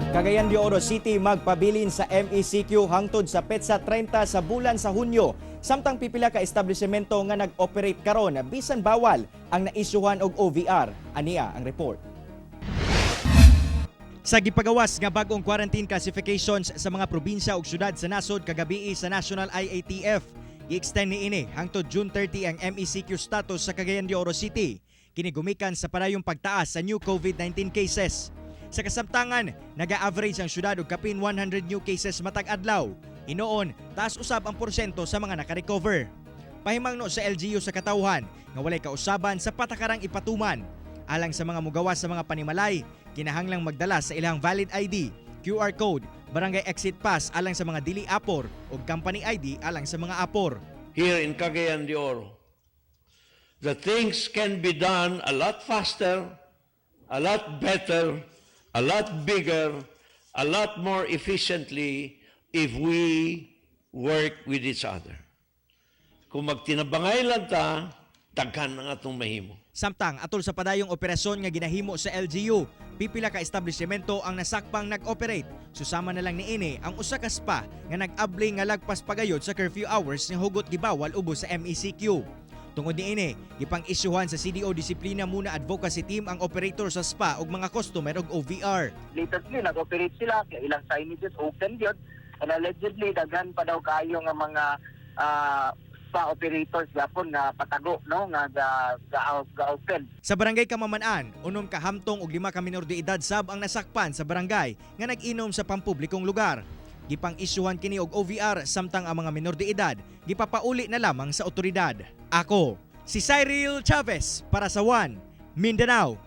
Cagayan de Oro City magpabilin sa MECQ hangtod sa petsa 30 sa bulan sa Hunyo. Samtang pipila ka establishmento nga nag-operate karon bisan bawal ang naisyuhan og OVR. Ania ang report. Sa gipagawas nga bag-ong quarantine classifications sa mga probinsya ug syudad sa nasod kagabii sa National IATF, i-extend niini hangtod June 30 ang MECQ status sa Cagayan de Oro City. Kini gumikan sa padayong pagtaas sa new COVID-19 cases. Sa kasamtangan, naga-average ang syudad og kapin 100 new cases matag adlaw. Hinuon, taas usab ang porsyento sa mga naka-recover. Pahimangno sa LGU sa katawhan nga walay kausaban sa patakarang ipatuman. Alang sa mga mugawas sa mga panimalay, kinahanglang magdala sa ilang valid ID, QR code, barangay exit pass alang sa mga dili apor ug company ID alang sa mga apor. Here in Cagayan de Oro. The things can be done a lot faster, a lot better, a lot bigger, a lot more efficiently if we work with each other. Kung magtinabangay lang ta, daghan ang atong mahimo. Samtang atol sa padayong operasyon nga ginahimo sa LGU, pipila ka establishmento ang nasakpang nag-operate. Susama na lang niini ang usa ka spa nga nag-abli nga lagpas pagayod sa curfew hours nga hugot gibawal ubos sa MECQ. Tungod niini, gipang-isyuhan sa CDO Disiplina Muna Advocacy Team ang operator sa spa ug mga customer og OVR. Lately nag-operate sila kaya ilang signages open gyud, and allegedly daghan pa daw kaayo nga mga spa operators gapon nga patago, no, nga ga open. Sa barangay Kamaman-an, 6 ka hamtong ug 5 ka minor de edad sab ang nasakpan sa barangay nga nag-inom sa pampublikong lugar. Gipang-isyuhan kini og OVR, samtang ang mga minor de edad gipapauli na lamang sa otoridad. Ako, si Cyril Chavez, para sa One Mindanao.